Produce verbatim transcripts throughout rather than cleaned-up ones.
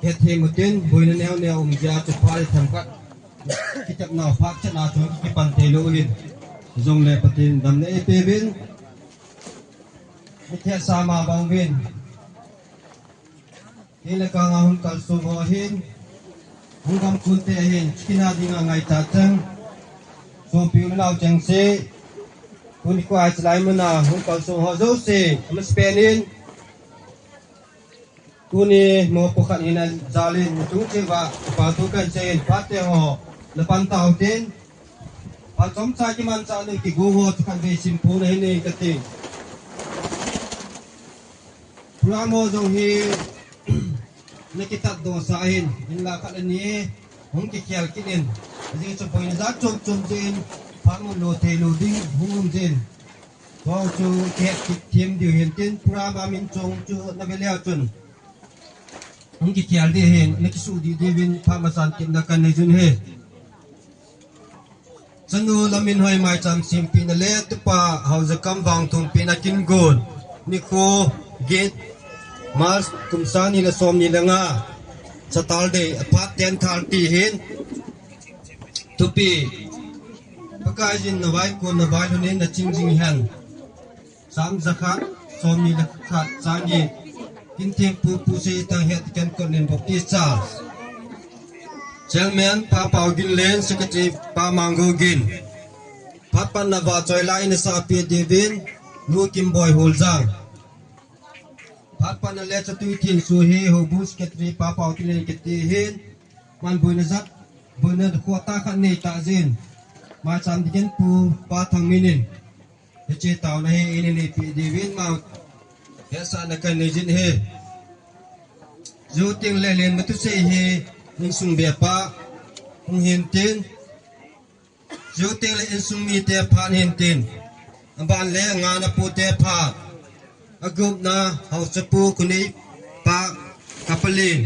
Hethem utin, boina neo neo um jeh a chu phat themkhat kitepna phat chetna chu kipan thei lou hin. Jongle Pathen damna eipeuvin. Mithe sama bang uvin. Kei le kanga hung kalsong ho hin, hung gamkun te hin, chikina dinga ngaichat chang. Sopi u le nao chengse, tuni kho a chilai muna hung kalsong ho jouse, amasapen in, tuni mopo khat hina jal in, nachung cheh uva, kipathu kahin sei in, phat te ho, napan tau tin, phat chomcha kimanchah le kigo ho, chu khatvei simphona hin nei kati. Program ho jong hi, nakitat doh sa hin, hinla khat le ni, hung kikhel kit in, ajeh chu boina jat chom chom jeh in, phat mun lo thei lou ding, hung um jeh in. Tua chu kihet kit them diu hin tin, program a min chong chu nave leu chun, hung kikhel ding hin, nakisuh dih diuvin, phat masan kitna kanei jun ahi. Chanu Laminhoi maicham sempehna le tupa Haojakam vangthumpehna kin gon, nikho get March kum sang ni le som ni le nga, Saturday, aphat ten thirty hin, thupi, Pakaiyin navaikon navailhun in naching jing hen. Sam jakhat, somni le khat, chang get, Kinthempu Pu Seithang Hetken Kotlen Baptist Church. Chairman Pa Paoginlen, Secretary Pa Manggogin. Phat panna vahchoila eina sahpeh diuvin, Nu Kimboi Holjang. Phat panna le chatui thenso hi, Houbung Secretary Pa Paoginlen kiti hin, aman boina jat, boina khohtah khat nei tah jeh in, maicham deacon pu Pa Thangmin in, hiche taona hi eina neipeh diuvin, ama hetsahna kanei jin ahi. Chuteng le lenma thusei hi, insung bepa hung hin tin, chuteng le insung mite phat hin tin, aban le ngahna pute phat, agupna haosapu Kuneipa Kapalen,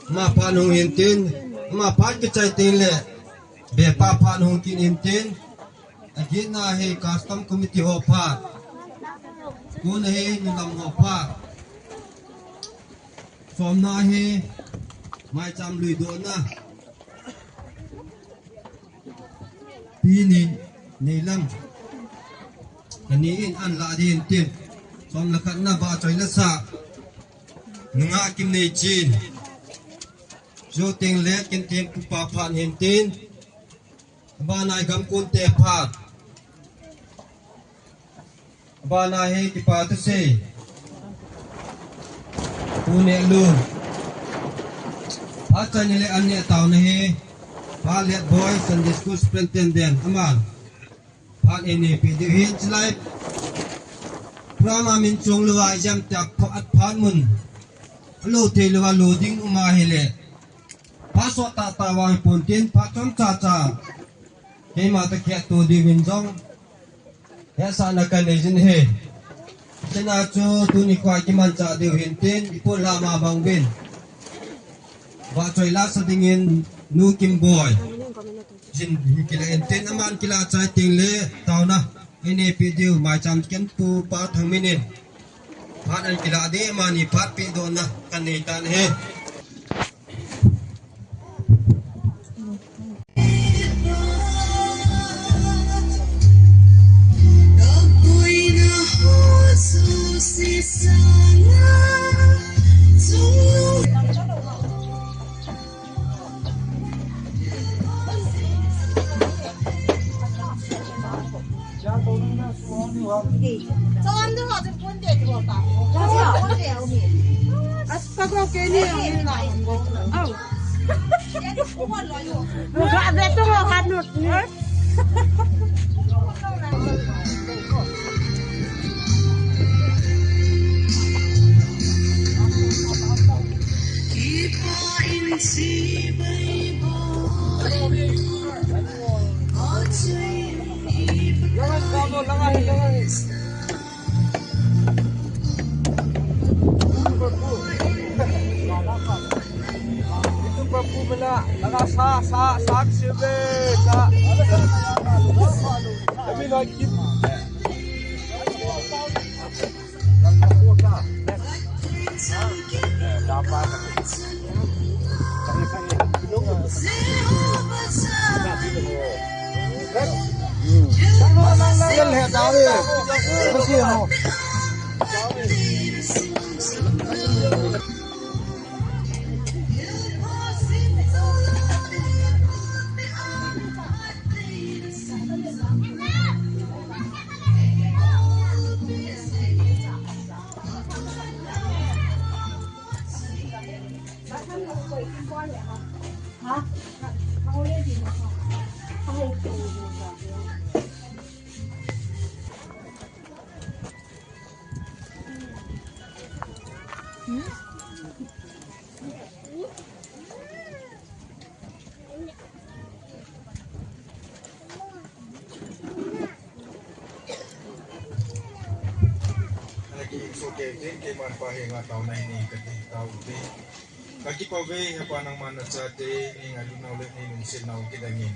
ama phat hung hin tin, ama phat kichai teng le bepa phat hung kit hin tin, agetna hi custom committee ho phat, kona hi nidang ho phat, somna hi maicham luidohna, Pi Nei, Neilam, ani in ahin lah ding hin tin, som le khatna vahchoi le sah, Nungah Kimneichin, chuteng le Kinthempu pa phat hin tin, abana hi gamkon te phat, abana hi kipa thusei, Pu Nehlun, phat chaina le an neh taona hi, Pa Letboi, Sunday School Superintendent, aman phat eina neipeh diu hin, chulai program a min chong louva ijemtia phat, phat mun, alo thei louva lo ding um ahile, phat sot tahtah vang hipon tin, phat chomcha cha keima toh khetto diuvin jong hetsahna kanei jin ahi. Chuna chu tuni khoa kimanchah diu hin tin, ipon lama bang uvin, vahchoi lahsa dingin Nu Kimboi jin hin kila in tin, aman kilah chai teng le taona eina neipeh diu, maicham deacon pu Pa Thangmin in phat ahin kilah ding, amani phat pehdohna kanei tan ahi. Aki so ke ke ke man pa he nga tau nai ni ka ti tau ti. Ka kipah uve, Hepa nangman nachate, nei ngailutnau le nei lungsetnau kidangin.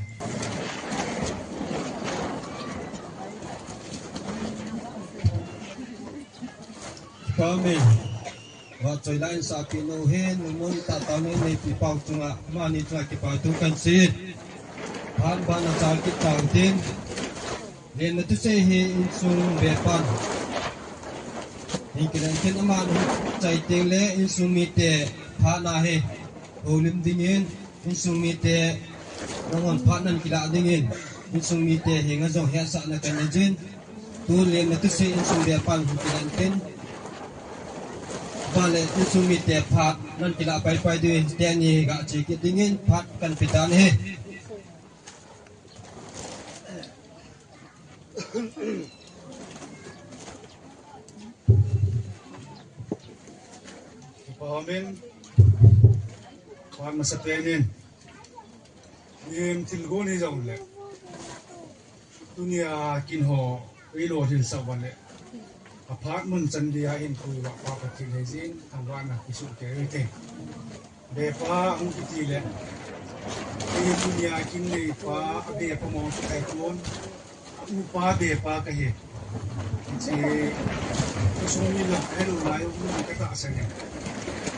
Amen. Vahchoi la insahpeh u hen, numun tahtah nei neipi pau chunga, amani chunga kipathu kahin sei. Phat ban a chal kit tau tin. Lenna thusei hi insung bepan hin kilen tin, aman chai teng le insung mite phatna hi houlim dingin, insung mite nanghon phat nan kilah dingin, insung mite henga jong hetsahna kahin nei jin. Tu lenna thusei insung bepan hin kilen tin. Vale insung mite phat nan kilah paipai dingin, teni ga che kit dingin phat kahin pe tan ahi. Amen. Phat masapen in, mihem thilgon hijongle, tunia kin ho eilolhin sah uva le, aphat mun chan dia hin koi uva Pa Pathen heijin, thangvahna kisu kei u hite. Bepa hung kiti le, ei tunia kin neipa, abepa mong chu kahi pon, a upa bepa kahi. Hiche, insung mi lang, hello lai, um, ka tahsan e.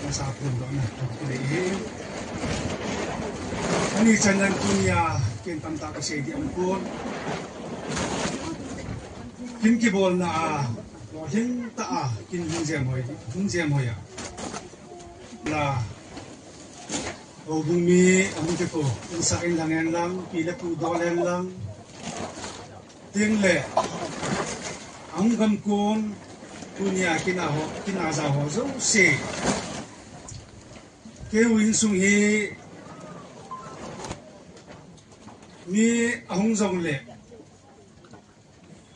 Masa phondohna, ka kile e. Ani chan nan tunia, ken tamtah kasei ding aum pon. Kin kibolna a, lolhing tah a, kin hung jem hoi, hung jem hoi a. La, houbung mi ahung kiko, insah in lang en lang, pi le pu dol en lang. Tin le, ahung gamkon, tunia kin a ho, kin a ja ho jouse. Keiu insung hi, mi ahung jongle,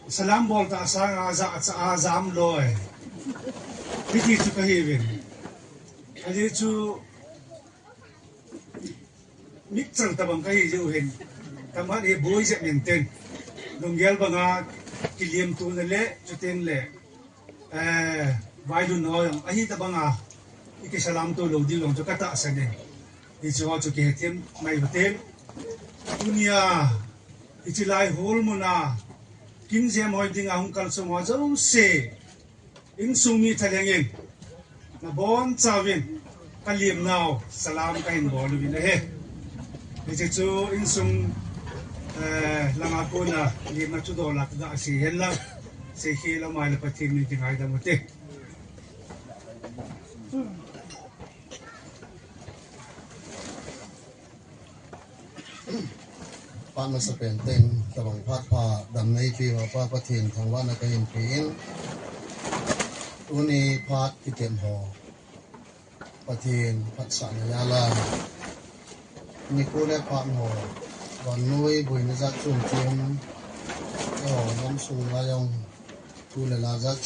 salam bol tah sanga ja, ja, jam loi. Hiti chu kahiuvin. Ajeh chu, mitchang tabang kahi jeh u hin. Kaman hi boi jep in tin. Lunggel banga kilemtona le, chuteng le, eh, vailutna ho jong ahi tabanga, i kisalam to lou ding jong chu ka tahsan e. Hiche ho chu kihethem mai u hite. Tunia, hiche lai hall muna, kin jem hoi dinga hung kalsong ho jouse, insung mi thalheng in, nabonchauvin, kalemnau, salam kahin bol uvin ahi. Hiche chu insung, eh, langa kona, lemna thudol a kaga sei hen lang, seikhel a mai le Pathen min kingaidam u hite. Phat masapen teng, tabang phat pha damna eipeuva Pa Pathen thangvahna kahin pe in. Tuni phat kitep ho, Pathen phatsahna jal a, nikho le phat ho, vannoi boina jat chom chom, eiho gamsung a jong, thu le la jat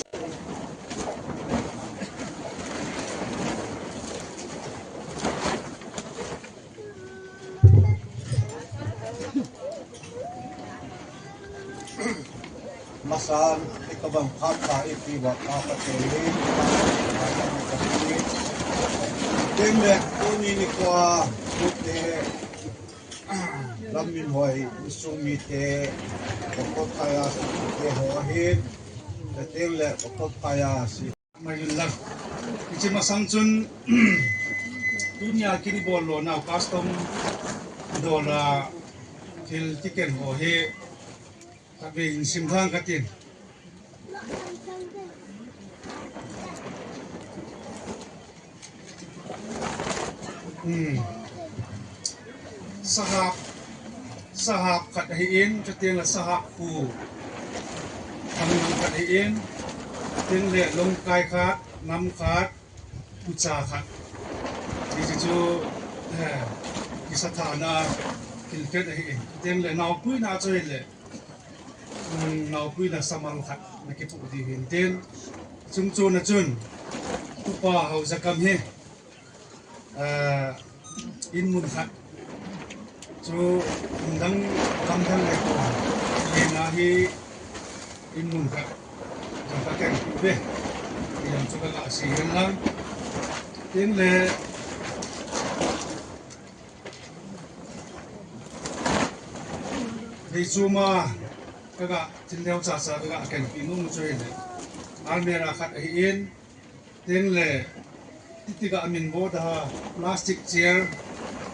Masan, ikabang phat pha eipeuva Pa Pathen in, tin le tuni nikho a, tute, lam min hoi, insung mite, Pakothaya si te ho ahin, tin le Pakothaya si. Mai yun lang. Hiche masang chun, tunia kini bol lona custom dola thil kiken ho hi, khatvei in sim thang katin. Hmm. Sahap, sahap khat ahin, chuteng le sahap khu thang lang khat ahin, chuteng le longkai khat, nam khat, ucha khat. Hiche chu, eh, kisathana thil khat ahin, chuteng le naopuina chu ahile, um, naopuina samal khat na kipu di hin tin. Chungchon a chun, Upa Haojakam hi, ah, in mun khat. Chu, in dang, kam dang le ko. Ina hi, in mun khat. Jong ka ken pu ve. Yang chu ka ga sei hen lang. Tin le, Hichu ma, kaga, thil neo chacha kaga, ken pi nung chu hile. Almirah khat ahin, tin le, titi ga min bo da, plastic chair,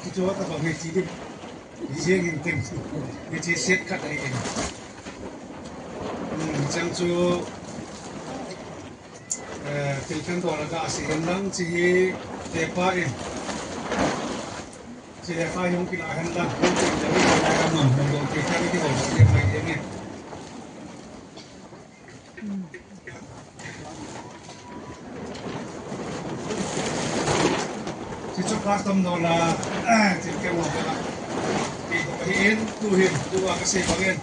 kichu ta bang hi ti dim. Hi jeng in tin. Hiche set khat ahin. Hmm, chang chu, Eh, thil khen dola ga sei hen lang, hiche hi, tepa in. Hiche le pa hung kila hen lang, hung kila hen lang, hung kila hen lang, hung kila hen lang, hung kila hen lang. Hiche chu custom dola, eh, thil khen dola. Kei ko hin, tu hin, tua kasei bang in.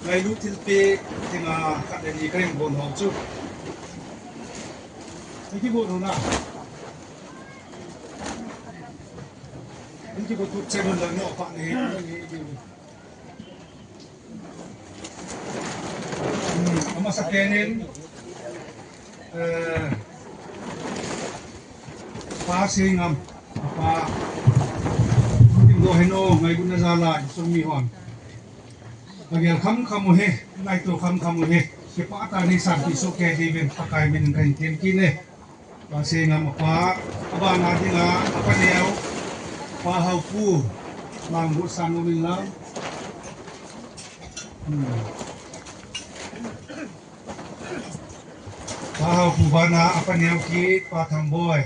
Ngailut thilpeh, dinga khat le ni kahin bol nom chu. Hiti bol nom na. Hiti bol tu che bol lang no pa ni, ni, ni. Hmm, amasa penin, eh, Pa Seingam, Pa, Timdo Heno, ngailutna jal a, insung mi hon. Kagel kham kham u hi, ngaito kham kham u hi. Kipah tah in sanpeh soh kei uvin Pakai min in kahin tem kit e. Pa Seingam apa, abana dinga, apa neo, Pa Haopu, Mangbu Sangam in lang. Hmm. Pa Haopu bana, apa neo kit, Pa Thangboi.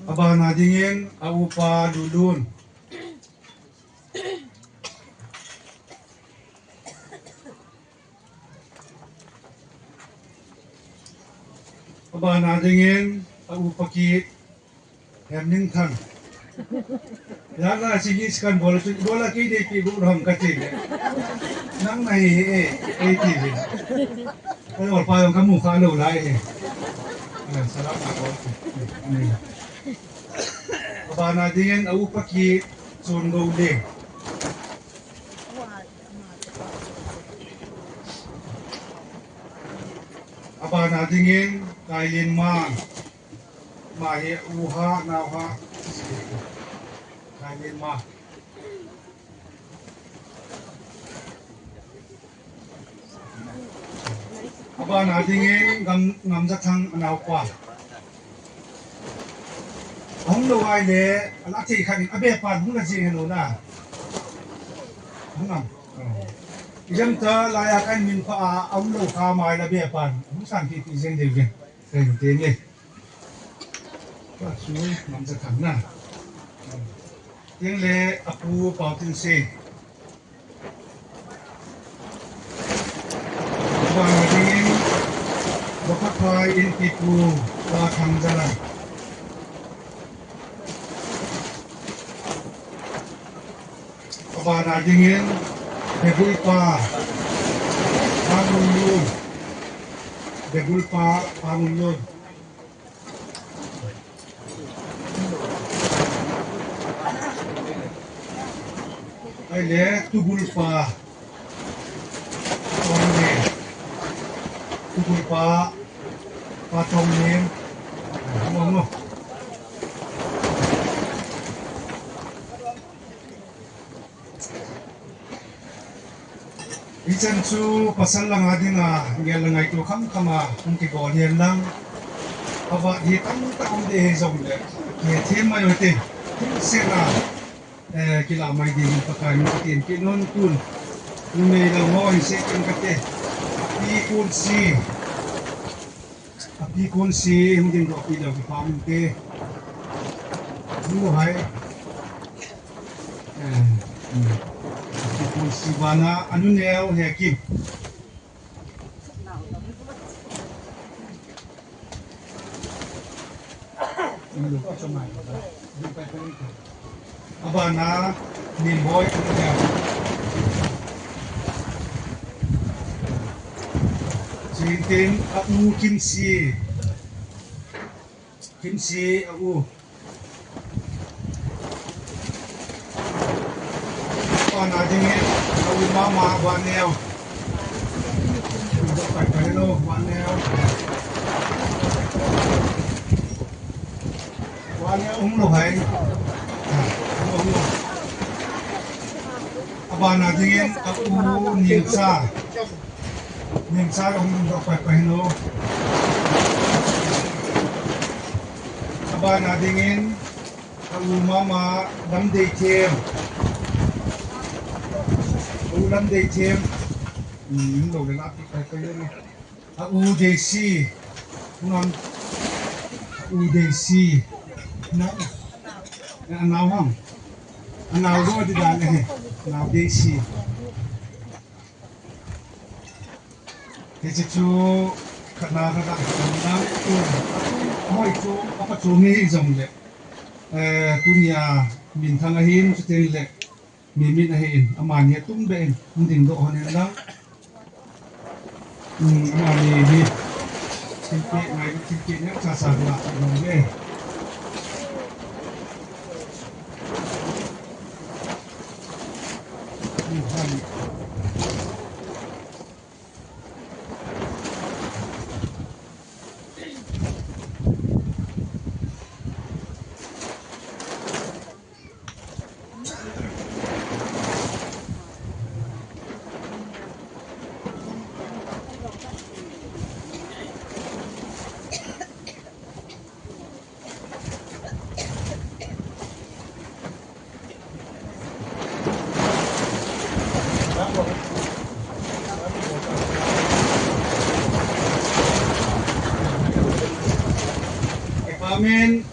Abana dingin, a upa Lulun. Abana dingin, a upa kit, Hemningthang. Jana sigi skan bola tu, bola kei dei pi bu ram kati le. Nang nahi e, e ti le. Ka lolpa jong kamu kha lou lai e. Ah, salam na ko. Abana dingin a upa kit Chongouleng. Abana dingin Kailenmang. Ama hi u ha, nao ha. Kailenmang. Abana dingin Ngam, Ngamjathang anaopa. Ahung lou ahile, ala thei khat in abe pan hung la jing hen u na. Hung ngam. Oh. Ijemtia laiya kahin min pha a, ahung lou kha mai la be pan. Hung sanpeh peh jeng diu ve. Kahin ti nge. Ka chu Ngamjathang na. Tin le apu Paotinsei. Abana dingin, Bakaphai Inpipu, Pa Thangjalan. Abana dingin, Begulpa, Pa Ngunlun. Begulpa, Pa Ngunlun. Ahile, Tugulpa. Tonglen. Tugulpa. Pa Tonglen. Mo, mo. Hichan chu pasal langa dinga gel le ngaito khamkhama hung kibol hihen lang. Avat hi tamtah um ding hijongle, hethem mai u hite. Hung sena, eh, kilah mai dingin Pakai min katin kit un tun. Numei lang ho hin sei kit kate. Api Kunsi. Api Kunsi, hung dingdoh pi leu kipa um inte. Hung lou hai. Eh, hmm. Api Kunsi bana, anu neo Hekim. Abana, Nimboi, anu neo. Chuin tin, a u Kimsi. Kimsi, a u. Abana dingin, a u mama, Vaneo. Pai, pai, hello, Vaneo. Vaneo hung lou hai. Ah, hung lou, hung lou. Abana dingin, a u Nimsa. Nimsa hung dingdoh pai pai hih un. Abana dingin, a u mama Lamdeithem. A u Lamdeithem. Hmm, hung lou le la pi pai pai hih un. A u Deisi. Hung am. A u Deisi. Na. Na nao ham. A nao lo di dan le he. Nao Deisi. Hiche chu khatna khat a khatna lang tu. Hoi chu, apa chu mi jong le. Eh, tunia minthang ahin, chuteng le mi min ahin, amani atum be in, hung dingdoh hon in lang. Hmm, amani hi. Thilpeh ngai, thilpeh ngai, cha cha la, jong le. Hmm, hai. Amen.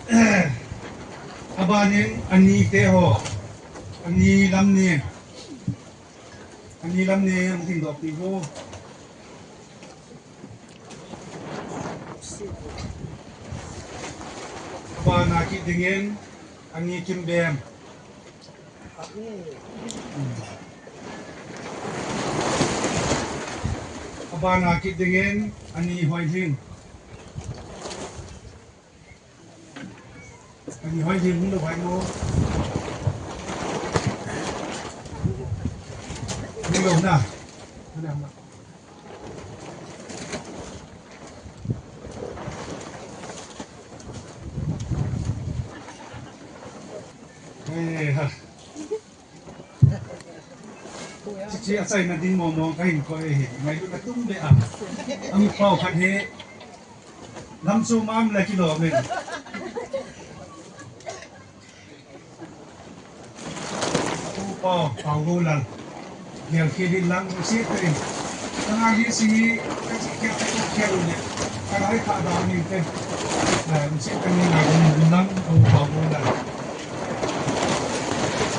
Abanin ani te ho. Ani lam ni. Ani lam ni, hung dingdoh pi ho. Abana kit dingin, ani Kimbem. Abana kit dingin, ani Hoilhing. Ani Hoilhing hung lou hai mo. Hung lou na. Eh, ha. Chi, chi, achaina ding mong mong kahin koi hi. Ngailutna tum be a. Amu pao khat hi. Lam chu mam le kilo men. Pu Pao, Pao Golal. Gel khel in lang lungset tah in. Ka ngai hi si, ka chi khel, ka chi khel u le. Ka ngai kha da ni te. Eh, lungset tah in ngai lunglang, Pu Pao Golal.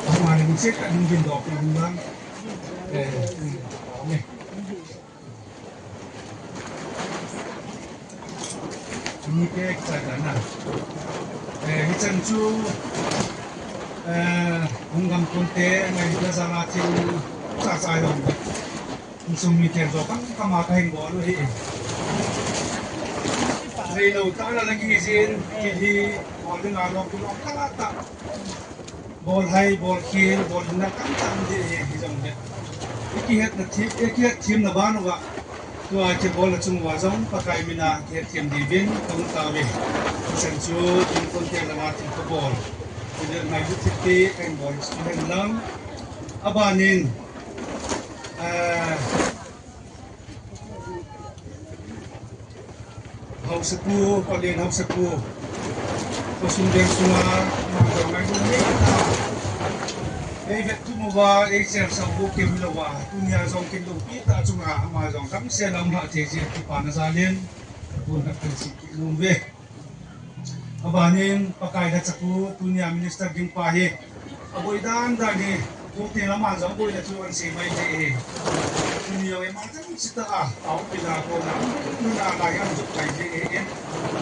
Ama lungset tah in dingdoh lunglang. Eh, eh, eh. Ni te kichai dan a. Eh, hichan chu, eh, hung gam kon te, ngai na jala thil cha cha jong. Insung mi te jo kam kam a kahin bol u hi. Nei lo ta la lagi jin, ki hi, bol ding a lo, ki lo ta ta. Bol hai, bol khel, bol na kam tam de hi jong de. I kihetna thim, i kihet thimna ban uva. Tua kibol na chung uva jong Pakai mina kihet thim diuvin kong tao ve. Sen chu, tin kon te lama tin ko bol. Kile mai bu thip te, kahin bol, kahin lang. Abanin, eh, Haosapu, Palen Haosapu. Khosung veng sunga, ama jong ngailutna. Ei vet thum uva, ei chensah u bou keu hilouva. Tunia jong kin loupi tah chunga, ama jong damsel a um lhah thei jeh in kipana jal in. Pon khat kahin sei kit nom uve. Abanin, Pakai lhacha pu, tunia minister ding pa hi. Aboi dan dan hi, tutin ama jong boina chu ahin sei mai thei hi. Tuni jong ima jong sita a, au pila ko na, nuna la yang jut pai thei hi.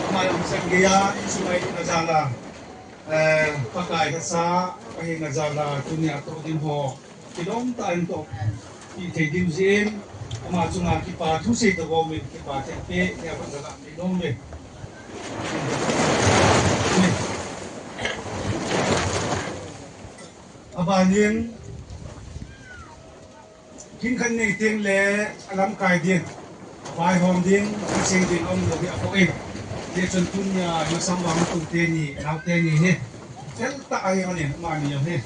Ama jong sang gei a, insung ngailutna jal a. Eh, Pakai lhacha, Pakai lhacha jal a, tunia toh ding ho. Kilom tah in toh, i thei diu jeh in, ama chunga kipa thusei toh bou min kipa thei pe, nia ban jala mi nom le. Abanin, kin khat nei teng le, alamkai ding. Vaihom ding, kasei ding, aum lou hi apoh in. Hichun tunia, masang vang tute ni, naote ni hi. Fel tah ahi honin, amani jong hi.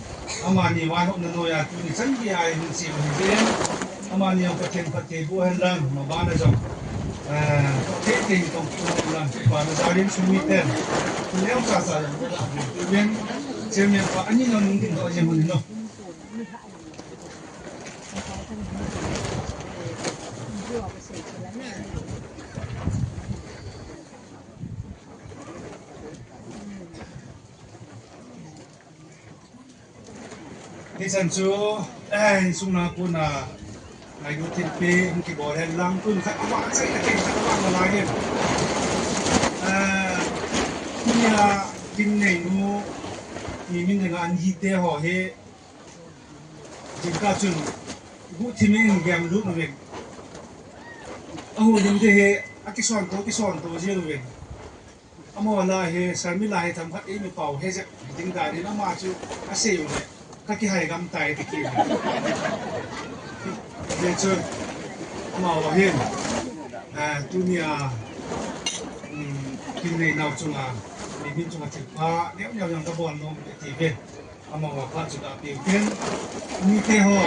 Amani vaihomna noiya tuni chan gei a hin sei u ahi jeh in. Amani jong Pathen phatthei boh hen lang, mabana jong. Eh, thei thei tong tu hen lang, kipana jal in sumiten. Neocha cha jong, chairman pa ani jong nung ding doh jeng honin no. Hichan chu, eh, insung na kona, ngailut thilpeh, hung kibol hen lang, tun khat avang, chai khat, khat avang na lai hen. Eh, tunia, kin nei nu, mi min dinga an hi te ho hi, Jingkah chun, guhthim in gem lut uvin. Ahu ding te hi, akison to, kison to jeng uvin. Amaho la hi, Sharmila hi themkhat eimi pau he jep, ding dan in ama chu asei u le, kakihai gam tai ti kit. Hichun, amaho hin, ah, tunia, um, kin nei nau chunga, mi min chunga thilpha, neo neo jong kabol nom e ti ve. Amaho phat chu kapeh u tin. Mite ho,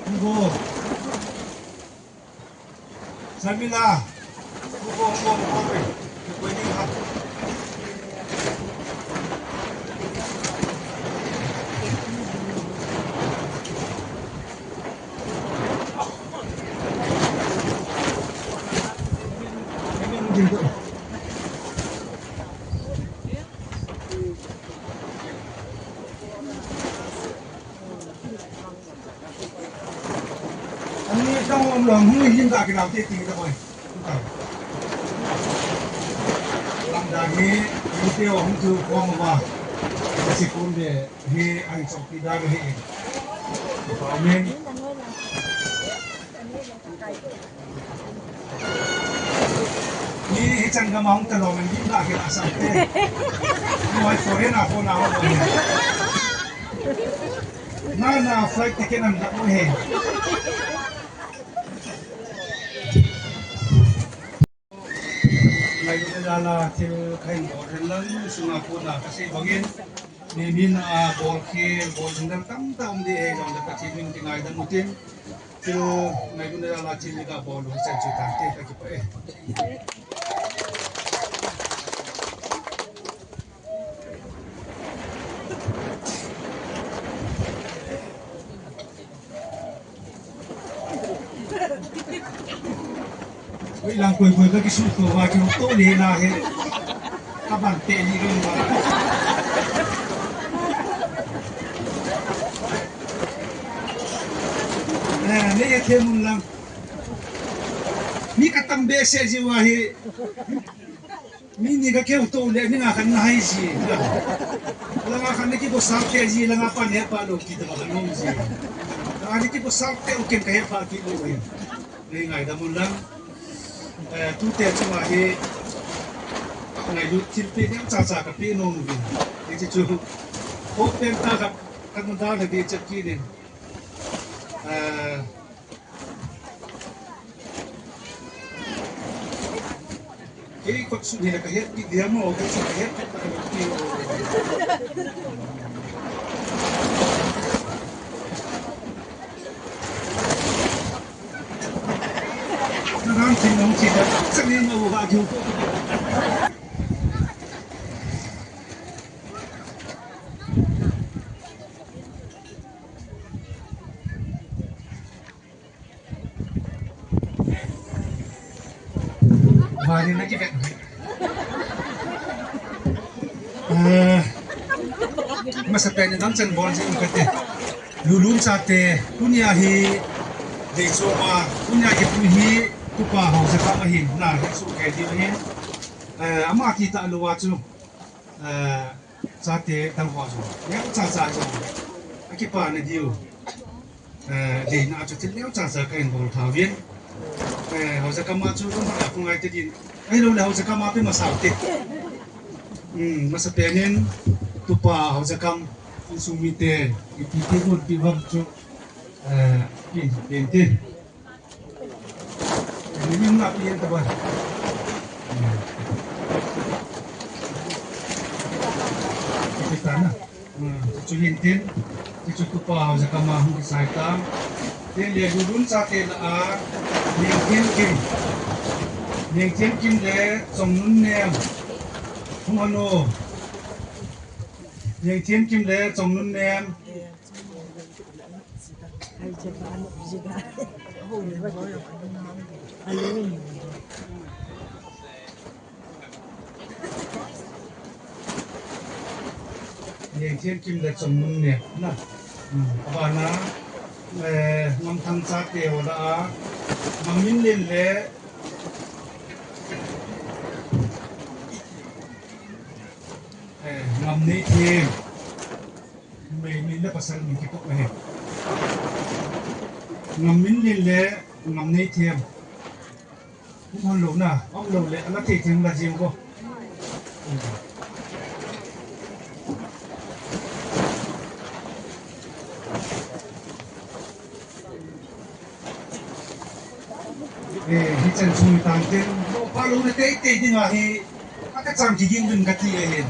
hung go. Sharmila. Hung go, hung go, hung go ve. Hung go ni ha. Ani tang om long hung hin ka kinam te ti ta koi. Lam da ni, ni te om tu ko ma ba. Si kun de ni ai chok ti da ni. Amen. Ni hichan gam a hung talou man gim la ke la sa te. Moi foreign a ko na ho. Na na flight ticket an la mo he. Ngailutna jal a thil kahin bol hen lang sunga kona kasei bangin. Ni min a bol khel, bol ding dang tamtah um ding ahi jongle Pathen in kingaidam utin. Chu ngailutna jal a thil ni kabol u chan chu tante kakipah e. Oi, lang koi koi kakisu to va kiu to le la he. Kaban te ni ron va. Eh, ne e the mun lang. Mi katam behseh ji va he. Mi ni kakeu to le, ni nga khat na hai ji. Langa khat na kiposal te ji, langa pan he pa lo kiti ba nom ji. Langa ni kiposal te u ken kahe pa kit lou e. Nei ngaidam un lang. Eh, tute chunga hi, ngailut thilpeh neocha cha kapeh nom uvin. Hiche chu, hopen tah khat, kamu da le di chet kit in. Eh, Kei kot sut hi la kahet kit dia mo, kot sut kahet kit ta kahet kit. Nang chin nong chin ta, chan ni mo ba ju. Bani na kivet. Eh, masapen in dangchan bol jing kate. Lulun chate, tunia hi, dei choma, tunia hi pu hi, tupa Haojakam ahin, na, hi su ke di ahin. Eh, ama ti talou a chu. Eh, chate dang ho chu. Neocha cha chu. Akipana diu. Eh, deina chu thil neocha cha kahin bol thauvin. Eh, Haojakam a chu lungmong a phungai te din. Ahilou le Haojakam a pe masau te. Hmm, masapen in tupa Haojakam insung mite, ipi ti lut pi vam chu. Eh, pin, pin tin. Ni ni na pin ta ba. Kita na. Hmm, chu hin tin, chu tupa Haojakam a hung kisai ta. Tin le Lulun chate lah a, Niangthiam Kim. Niangthiam Kim le Chongnunnem. Hung ano. Niangthiam Kim le Chongnunnem. Niangthiam Kim le Chongnunnem na. Hmm, abana, eh, Ngamthang chate ho lah a, Ngamminlen le, eh, Ngamneithem. Mei, mei le pasal min kitup ahi. Ngamminlen le Ngamneithem. Hung lou na, hung lou le, ala thei thei la jing ko. Eh, hichan chu tang tin, mo pha lou na tei tei ding ahi, aka chang kiging dun kati ahin.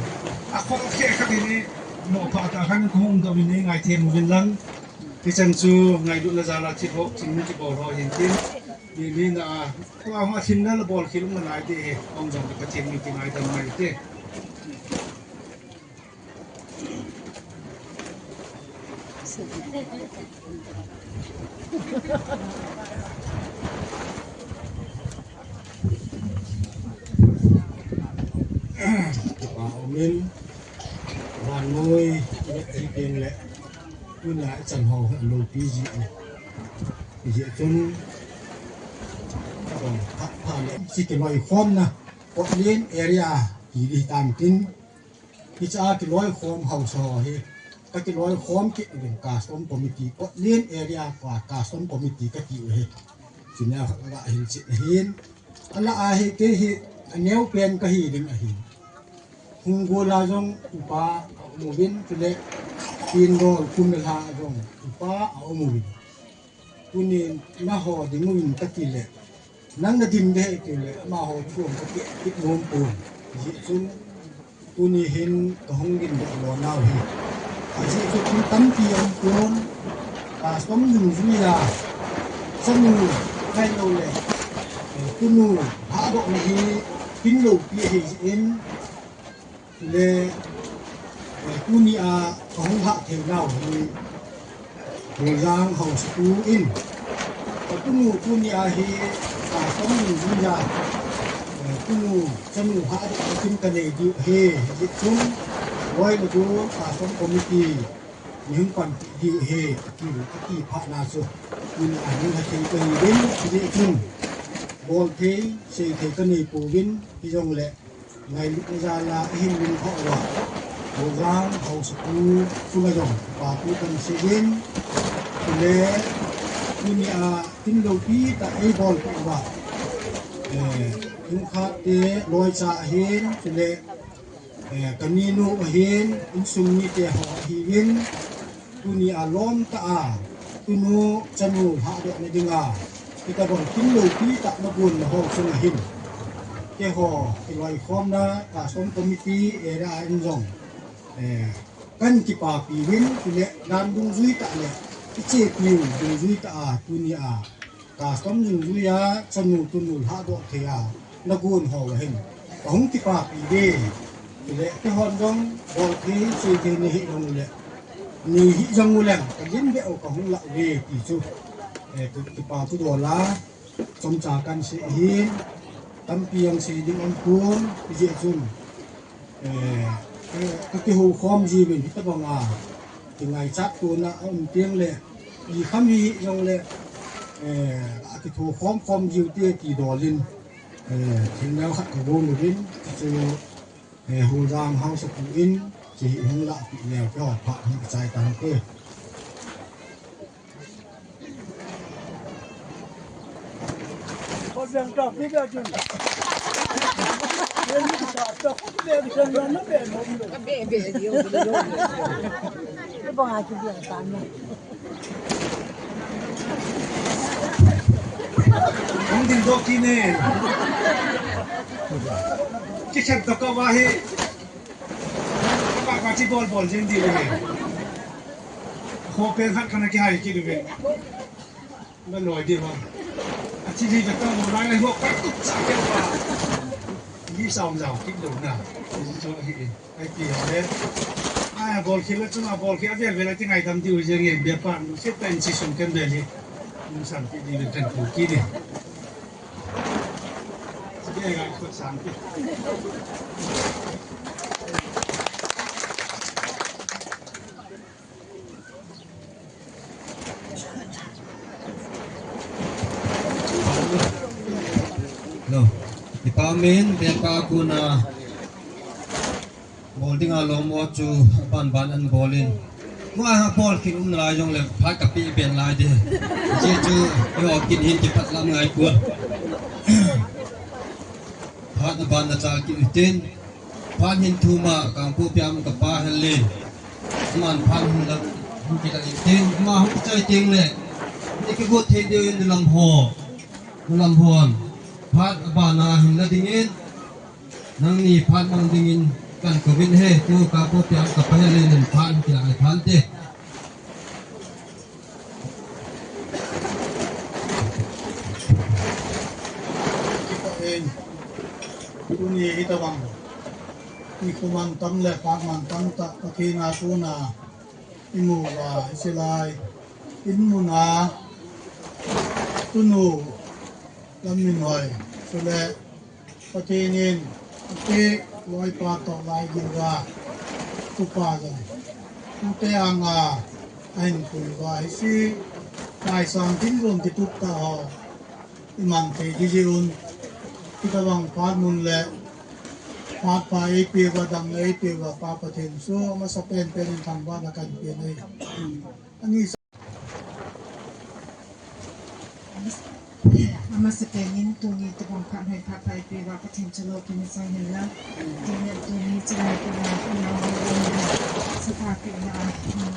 Akhol khe kha ni, mo pha ta khan kong dou ni ngai them uvin lang. Hichan chu ngailutna jal a thil ho, thil mi kibol ho hin tin. Mi, mi na, tua ho a thil na la bol khel um na ngai te he, ong jong ka thil mi ti ngai dam ngai te. Kipa umin, vannoi, i vet thei teng le, tuna i chan ho hi a loupi ji e. Hijeh chun, ka dong phat pha le, hiche kiloikhomna, Kotlen area, hi di tan tin, hiche a kiloikhom haosa ho hi, ka kiloikhom kit uvin custom committee, Kotlen area ka custom committee ka ti u hi. Chuna khat ka hin chet ahin. Ala a hi kei hi aneo pen ka hi ding ahi. Hung gol a jong upa a um uvin, chule tin dol kum le lha a jong upa a um uvin. Tuni na ho ding uvin ka ti le, nang na dim de ti le, amaho thu ka ti, ti nom pon. Hijeh chun, tuni hin ka hung ding doh lou nau hi. Ajeh chu thil tampi um pon, custom nungjui a, chanu, ahilou le, eh, tunu, hahdohna hi, tin loupi ahi jeh in, le, eh, tuni a, ka hung hah thei nau hi, Goljang haosa pu in, ka tunu tuni a hi, ka tanu nungjui a, eh, tunu chanu hahdoh a kin ka nei diu ahi, hijeh chun, loi le gol, custom committee, nei hung panpi diu ahi, ati, ati phat na chu, tuni a hung ha thei ka hi uvin, hijeh chun, bol thei, sei thei ka nei pouvin, hijongle, ngailutna jal a, ahin min pha uva. Goljang haosa pu, chunga jong, kipa thu kan sei in. Chule, tuni a, tin loupi tah ei bolpeh uva. Eh, in khat te, loi cha ahin, chule, eh, ka ninu ahin, insung mite ho ahiuvin. Tuni a lom tah a, tunu chanu hahdohna dinga, hitobang tin loupi tah na gon na ho chunga hin. Keiho, kiloikhomna, custom committee, area in jong. Eh, kan kipapi uvin, chule dan dungjui tah le, i chepiu dungjui tah a, tuni a. Custom dungjui a, chanu tunu hahdoh thei a, na gon ho ahin. Ka hung kipapi uve. Chule, keihon jong, bol thei, sei thei nei hih jong uleh. Nei hih jong uleng, ka gin beh u ka hung lah uve, ti chu. Eh, ki, kipa thu dol a, chomcha kan sei ahin. Tampi jong sei ding um pon, hijeh chun, eh, ka, ka kihou khom jiuvin hitabanga kingaichat tona aum teng le, ikham hi jong le, eh, akitho khom khom jiu te ti dol in, eh, thil neo khat ka gong uvin, chu, eh, Holjang Haosapu in, chu hi hung lahpeh leu, ka phat hung chai tan te. Hung ding doh kit in. Kikhen toh kava hi. Kava kati bol bol jing ding hi. Khopen khat kana kihai kit uve. Naloi ding ham. Athi li ka tong lai lai ho ka tup cha ke pa. Ni saum jao kit lou na. Ni chu hi. Ai ti le. Ai bol khel le chunga bol khel avel vel a ti ngaidam diu jeng e, bia pa nu se ta in si sum ken bel hi. Mun san ti di le kan ko ki di. Ti ke ga ko san ti. Lo, ipa min, bia pa kuna. Bol dinga lom o chu aban ban an bol in. Tua ha bol kit um nalai jong le phat ka pe pen lai de. Hiche chu eiho kin hin kiphat lam ngai pon. Phat aban na chal kit u hitin. Phat hin thum a Kangpokpi a ka pa Henle. Aman phat hin la hin kit u hitin. Ama hung chai teng le. Ni kigot thei diu in lam ho. Lam hon. Phat aban a hin la ding in. Nangni phat mang dingin kan kouvin ahi, tu Kangpokpi a ka pa Henle nin phat kila le phat te. Kipa in, tuni hitabang, nikho mantam le phat mantam tah, Pathen a kona imu uva, hiche lai, in muna, tunu, Lamminhoi, chule, Pathen in, ate loipa toh lai dinga, tupa jong, tute anga, ahin pui uva, hiche, kaisang tin gon kitup tah ho, iman thei ding jeh un, hitabang phat mun le, phat pha eipeh uva, dam eipeh uva, Pa Pathen chu, amasa pen pen in thangvahna kahin pe ahi. Ani Amasapen in tuni tabang phat hoi phat pha eipeh uva Pathen chu lopina chang hen lang. Tin le tuni chulai pena, pena, satha pena,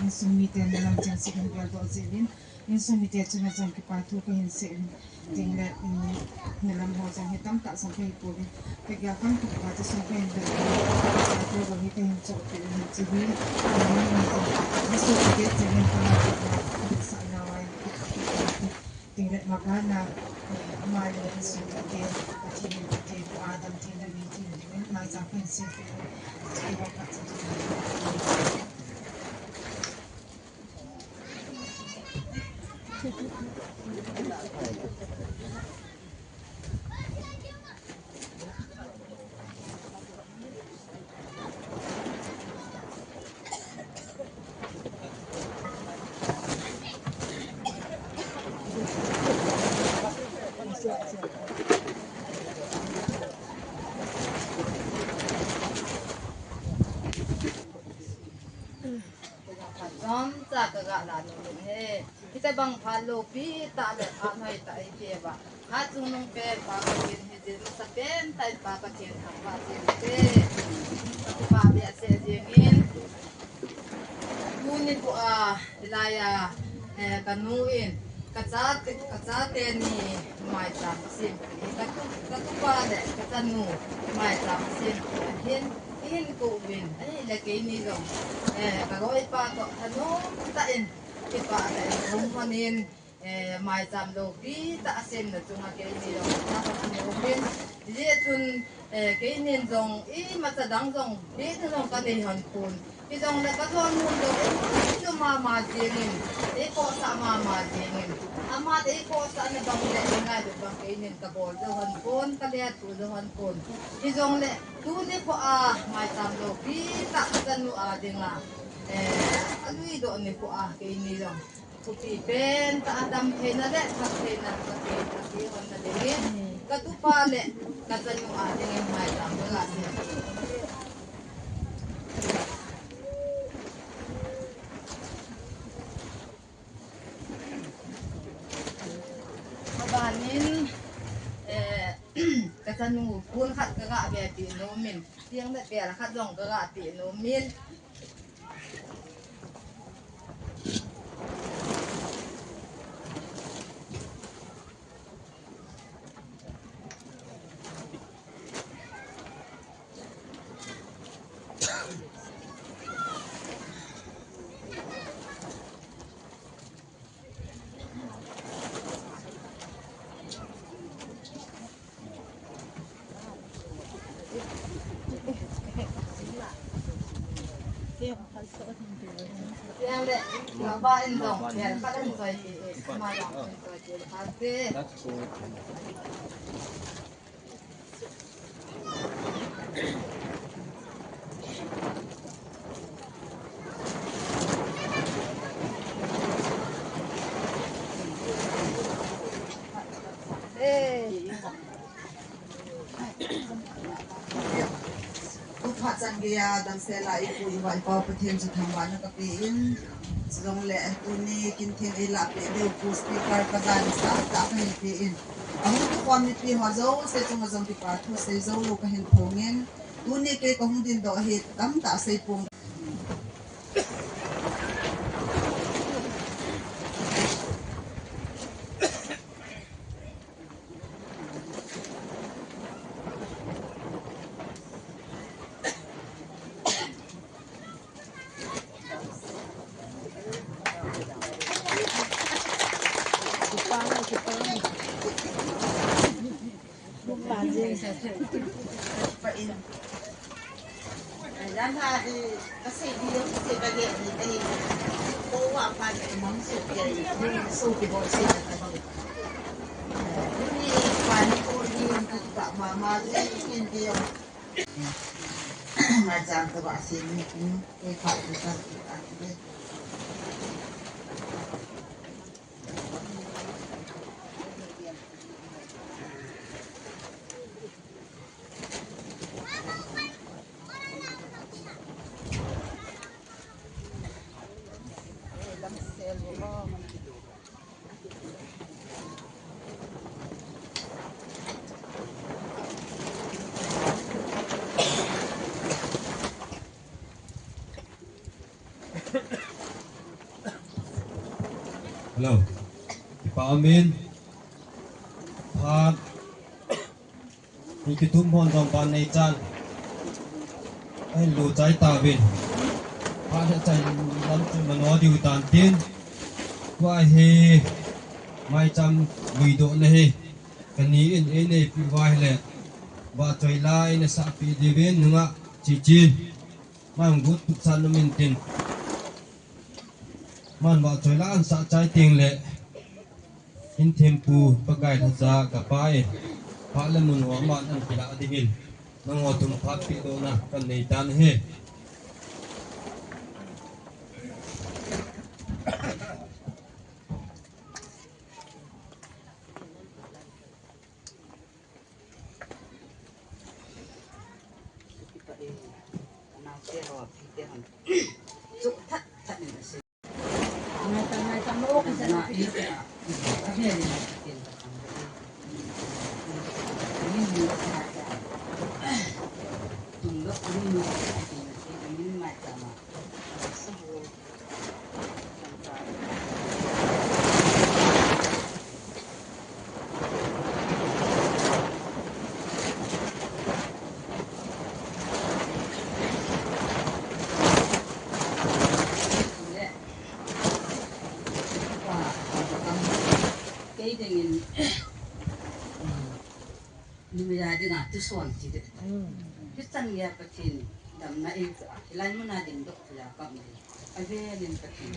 insung mite nalam chengse hin geldoh jeh uvin, insung mite chunga jong kipa thu kahin sei uvin. Tin le, um, nalam ho jong hi tamtah jong kahi pouvin. Kagel kham thei pa chu sung kahin bel uvin. Sa te jong hi kahin choh peh uvin hiche hi. Tin le, Maban a, ama le insung mite, Pathen in Pathen, Adam thei le mi thei dingin, maicham kahin sem peh. Chomcha kaga la nom in ahi. Hitabang phat loupi tah le phat hoi tah eipeh uva, phat chungnung pen Pa Pathen hi jeh masapen tah in Pa Pathen thangvah jeng ute. Ka kipah behseh jeng in. Tuni bou a, hilai a, eh, kanu in, kacha, kacha teni maicham asem, katu, katupa le kachanu maicham asem ahin, eihin kou uvin, ahile keini jong, eh, kaloipa toh thanom tah in, kipah tah in, hung hon in, eh, maicham loupi tah asemna chunga keini jong, kipah tah in, hijeh chun, eh, keinin jong, imacha dang jong, bit jong kanei hon pon. Hijongle kajon mun jong, eitu mama jengin, eikhohsah mama jengin. Ama te i ko sa na bang le, i ngai le bang ke nin ka bol do han kon, ka le tu do han kon. Hijongle, tuni ko a, mai tam do pi ta ka nu a dinga. Eh, a lui do ni ko a, ke ni jong. Thupi pen ta a dam theina le, thak theina, ka ke, ka ke hon na dingin. Ka tupa le, ka chanu a dingin mai tam do la se. Abanin, eh, ka chanu pun khat ka ga ve ti nomin, tiang le pel khat jong ka ga ti nomin. Tupa chan geiya damsel a i pu i pa i pau Pathen chu thangvahna ka pe in, chuleh tuni kin theng ei lah peh diu pu speaker ka jan sa ta ka hin pe in. Ahung kikhom mipi ho jouse chunga jong kipa thu sei jou lou ka hin phong in, tuni kei ka hung ding doh hi tamtah sei pong. Hello. Kipa umin. Phat. Ni kithum hon jong ban nei chan. Ahin lo chai tauvin. Phat le chai lam chu mano diu tan tin. Tua hi maicham lui doh na hi. Kani in ei neipi uva ahile. Vahchoi la eina sahpi diuvin nunga chichi. Mang gut tup san umin tin. Man vahchoi la an sah chai teng le, in thempu Pakai thacha ka pa e, phat le mun ho man an kila dingin, nangho thum phat peh dohna kan nei tan ahi. Kei dingin, numei a dinga thuson ti ding. Hichan geiya Pathen damna ei chu a, hilai muna dingdoh chu a ka um ding. Avelin Pathen.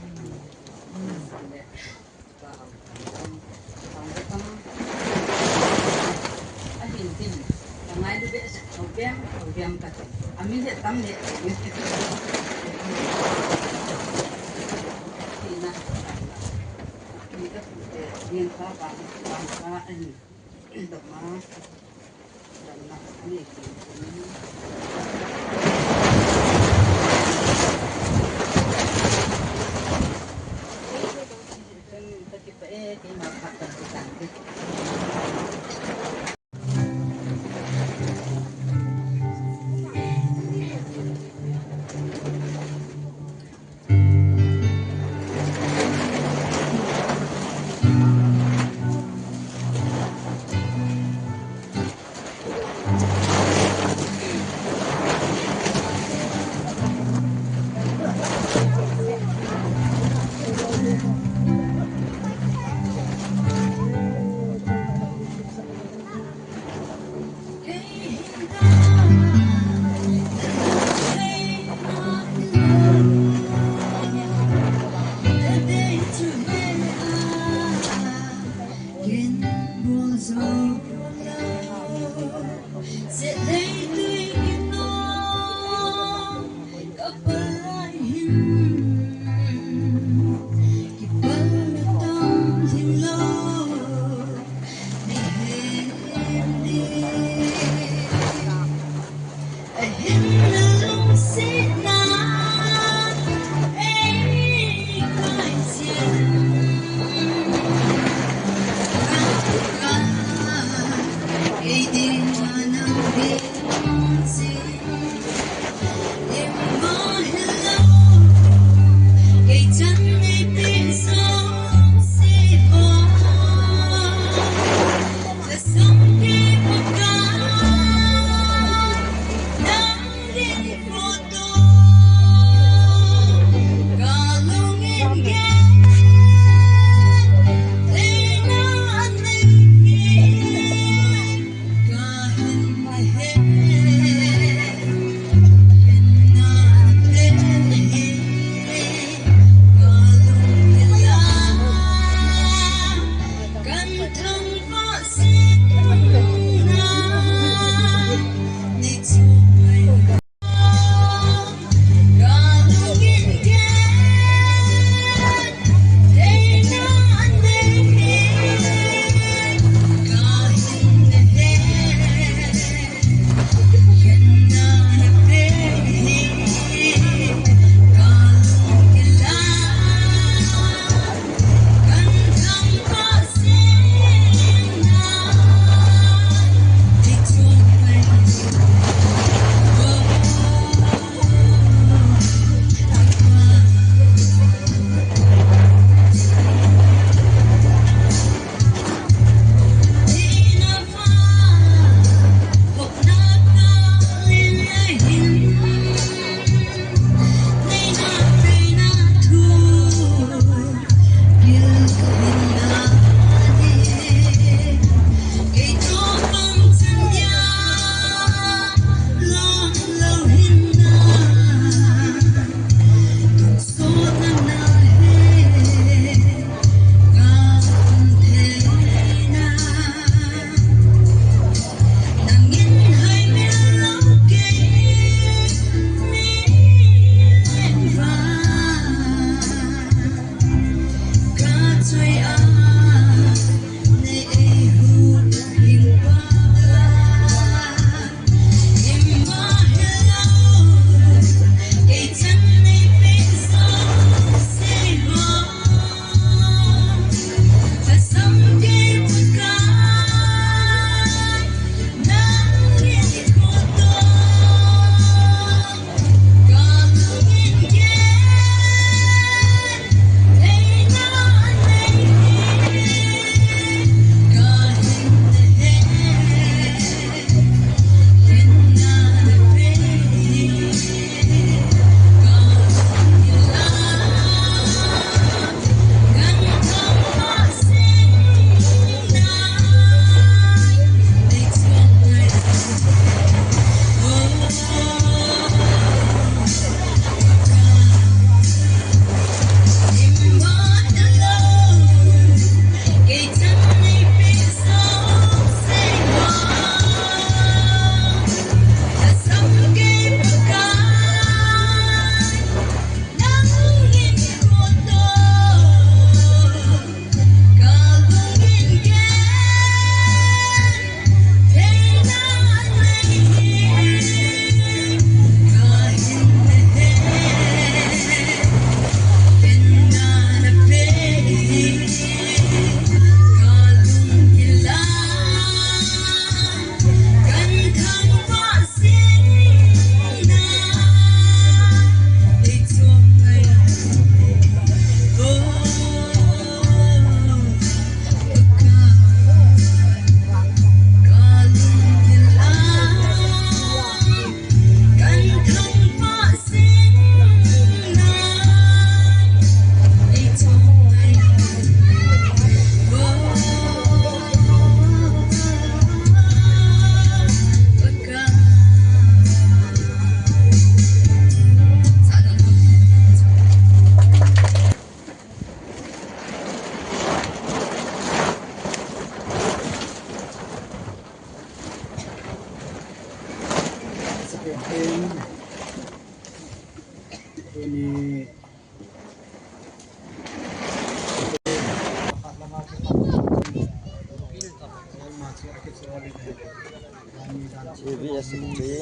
Secretary,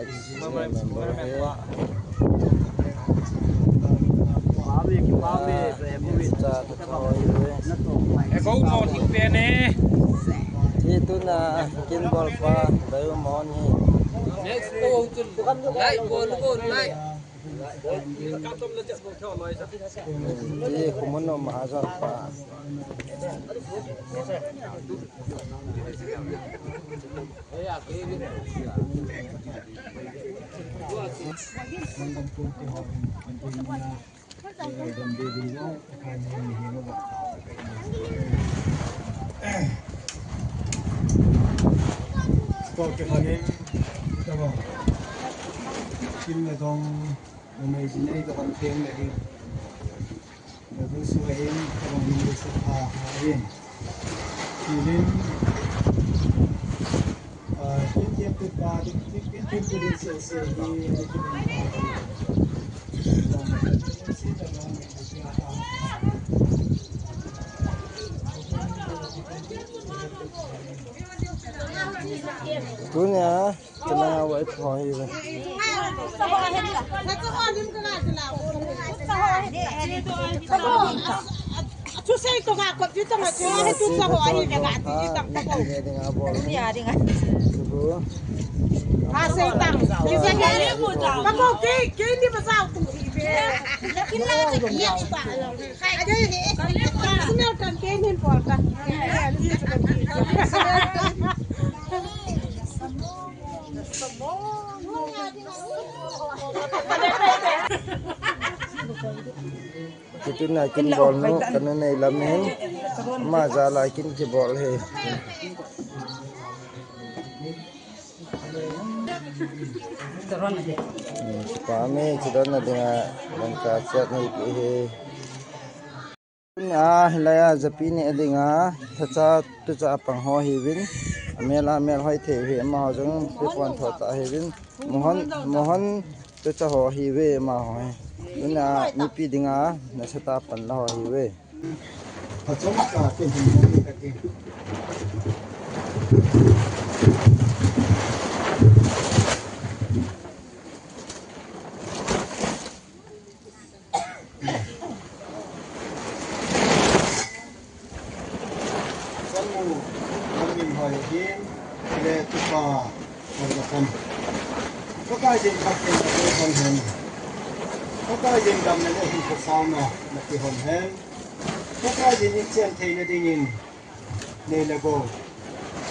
ex member he. Cha ta tho hi. Eko mo thing pe ne. Ti tuna kin bol pa, dai mo ni. Next ko chun. Like bol ko, like. Ti kumun no mahajan pa. Kin le dong, numei jin ei to kan theng le hi. Na dun su hin, ka bang min le sa pha ha hin. Kilin, ah, kin tiap tu pa, kin, kin, kin, kin, kin, se, se, hi, ai, kin, kin, kin, kin, kin, kin, kin, kin, kin, kin, kin, Tunia, kena awai pho hi ve. Chu sei to nga kot, chu to nga, chu sei to nga, chu sei to nga, chu sei to nga. Ha, sei tang. Ki sei tang. Ka ko ke, ke ni ma sao tu hi ve. Smell kan ke ni bol kan. Kitin na kin bol nu, kanu nei lam hin. Ma jal a kin kibol hi. Pa mi, chidon na dinga, dangka chet nei pi hi. A, hilai a, japi ni a dinga, thacha, tucha apang ho hi vin. Amel a, mel hoi thei hi, amaho jong, pi pon tho ta hi vin. Mohon, mohon, tucha ho hi ve, amaho hi. Tuna, mipi dinga, nasatah a pan la ho hi ve. Pachom ka te hin ka te. Chanu, Lamminhoi hin, le tupa, Lamminhoi. Pakai jin Pathen na hon hen. Pakai jin damna le hin ko sauna na ki hon hen. Pakai jin in chen thei na dingin, nei le gou.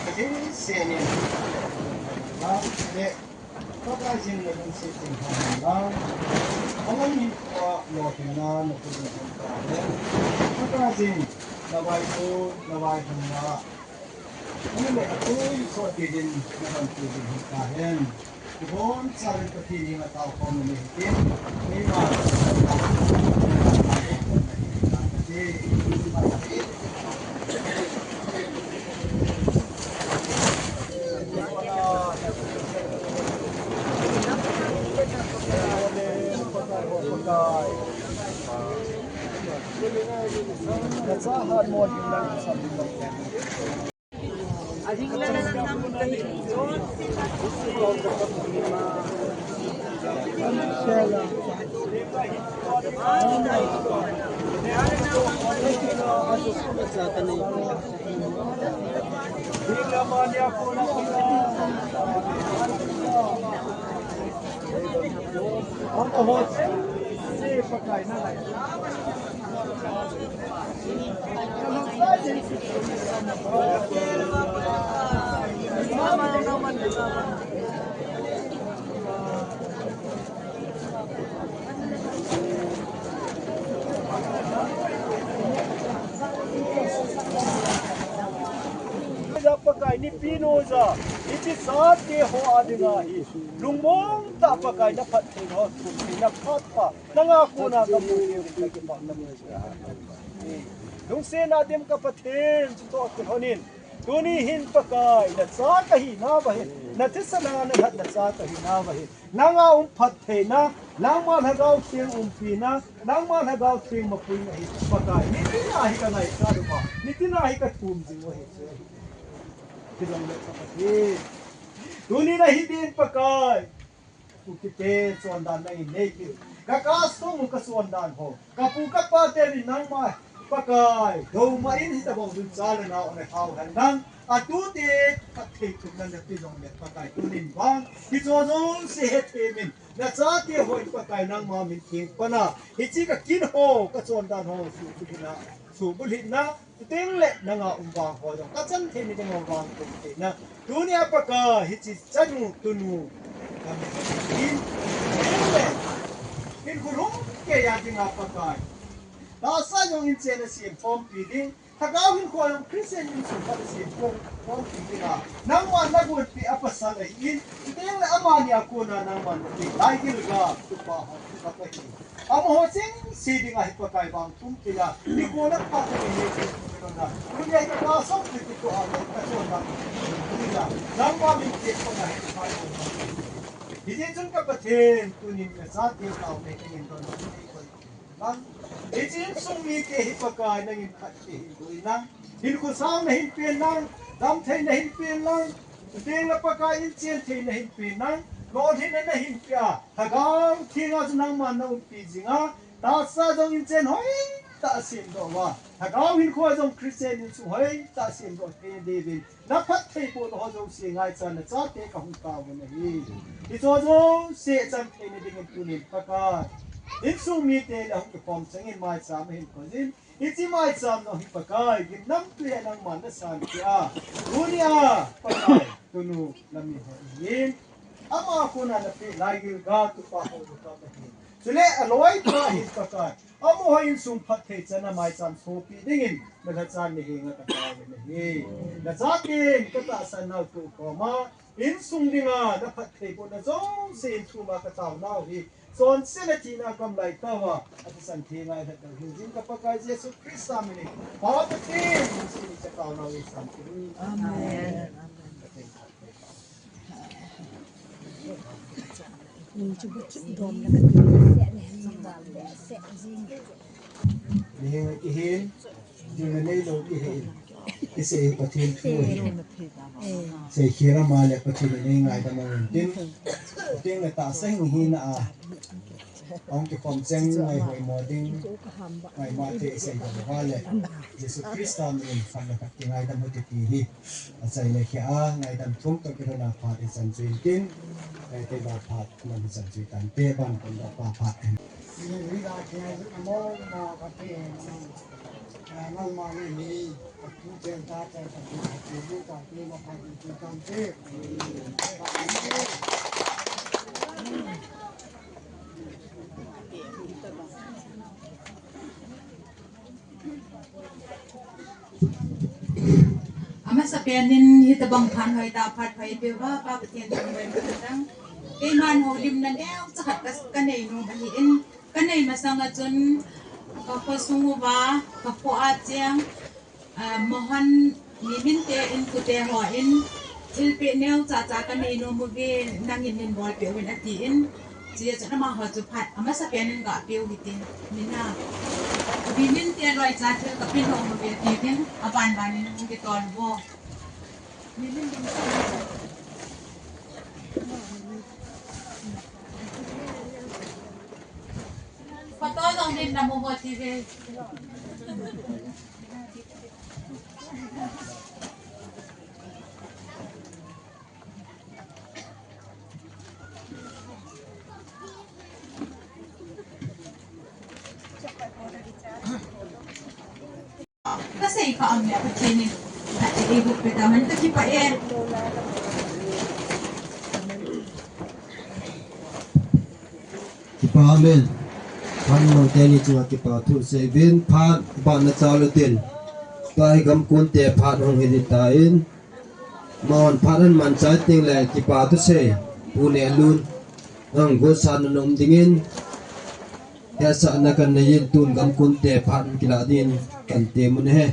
Pathen se nin, le Pakai jin na lungset ching hen lang. Alam hi tua lo thei na na pu jin hen ta hen. Pakai jin na vai pu, na vai hung na. Ani le atui so ti jin na ban tu jin hen ta hen. Kibon sa le Pathen hi na tao khom ni hin. Ni ma. Pakai ni pinu ja, ni ti sa te ho adinga hi. Lungmong ta Pakai na phat thei ho, thum thei na phat pa. Nanga kona ka mu thei uvin ka kipah na mu thei. Lungset na dim ka Pathen, chutoh kilhonin. Tuni hin Pakai, na cha ka hi nauva hin. Na thisana na lhatna cha ka hi nauva hin. Nanga um phattheina, nangma Lhagao Theng umpina, nangma Lhagao Theng mapuina hi. Pakai, nitina hi ka ngaichat uva. Nitina hi ka thum jing u ahi. Hilai le ka Pathen. Tuni na hi din Pakai. Kukite chondan nangin neipeh. Ka kasung ka chondan ho. Ka pu ka pa te ri nangma Pakai. Doma in hita bang dun cha le nau ne hau hen nang. Atute ka thei tum nan na pi jong le Pakai tunin vang. Hi cho jong se he themin. Na chate hoi Pakai nangma min theng pana. Hichi ka kin ho ka chondan ho su bulhina. Su bulhina. Chuteng le nanga um vang ho jong ka chan thei ni ding ho vang tum thei na. Tunia Pakai hichi chanu tunu. Ka mi in. Teng le. In khulum kei a dinga Pakai. Tahsa jong in chen a sem khompi ding. Lhagao hinkho jong Christian insung khat a sem khom, khompi dinga. Nangman na gonpeh a pasal ahin. Chuteng le amani a kona nangman na peh. Laigil ga, tupa ho, tupa ka hi. Amaho chengse dinga hi Pakai vang tum kila, hi kona pha ka hi hi kona. Kunya hi ka song ki ki to a ka chon na. Kunya, nangma min ke kona hi Pakai. Hijeh chun ka Pathen, tunin na chate tao me ka in don na ni koi. Nang, hijeh chun sung mite hi Pakai nangin khat te hi doi nang. Hinkho sang na hin pen nang, damthei na hin pen nang, chuteng le Pakai in chen thei na hin pen nang, lolhinna na hin peh a, Lhagao Theng a chu nangman na umpi jing a, tahsa jong in chen hoitah a semdoh uva, Lhagao hinkho jong Christian insung hoitah a semdoh thei diuvin, na phattheibohna ho jouse ngaicha na chate ka hung tao u ahi. Hicho jouse chan theina dingin tunin Pakai, insung mite le hung kikhom chengin maicham a hin koijin, hiche maicham jong hi Pakai, gimnamtui a nangman na sanpeh a. Tunia, Pakai, tunu na mi ho ahin. Ama kona na peh laigil ga tupa ho lu ka ahin. Chule aloipa hin Pakai. Amaho insung phatthei chan a maicham sopi dingin, na lhachan ni henga ka tao u ahi. Na chaten ka tahsan nau tu koma, insung dinga na phattheibohna jouse in thum a ka tao nau hi. Chonset le thina kam lai tah uva, athisan theng a i lhat ding ka Pakai Jesu Christa minin. Pa Pathen, insung ni cha tao nau hi san ki. Amen. Ni henga kihin. Ding na nei lou ti ahi. Kisei Pathen thu ahi. Seikhel ama le Pathen in eingaidam uvin tin. Pathen le tahsa hing hina a. Ahung kikhom cheng ngai hoimo ding. Ngai ma thei sei ding uva le. Jesu Christa min in phat le phat kingaidam u hite ti hi. Achai le khia a ngaidam thum toh kilhon a phat ichan chu in tin. Ngai te ba phat man ichan chu tante ban kon da pa phat. Amasapen in hitabang phat hoitah phat hoi peh uva, Pa Pathen thangvah in ka tang. Keiman houlimna neocha khat ka, ka nei nom ahin, ka nei masang a chun ka khosung uva, ka kho a cheng, ah, Mohan Mimin te in kute ho in thilpeh neocha cha ka nei nom uve, nangin hin bolpeh uvin atin. Chia chun amaho chu phat amasapen in ga peh u hitin. Mina. Mimin te loi cha thil ka pe nom uve tin, aban ban in hung kitol uvo. Photo jong din na mu mo ti ve. Ka sei kha am le Pathen in na eihuhpi taman, ka kipah e. Kipah amen. Phat nong teni chunga kipah thu sei uvin, phat ban na chal utin. Tua hi gamkun te phat hung hi ding tan. Amahon phat ahin manchai teng le kipah thu sei, Pu Nehlun, nang gosa na nom dingin, hetsahna kan nei in tun gamkun te phat kilah dingin kan tem u ahi.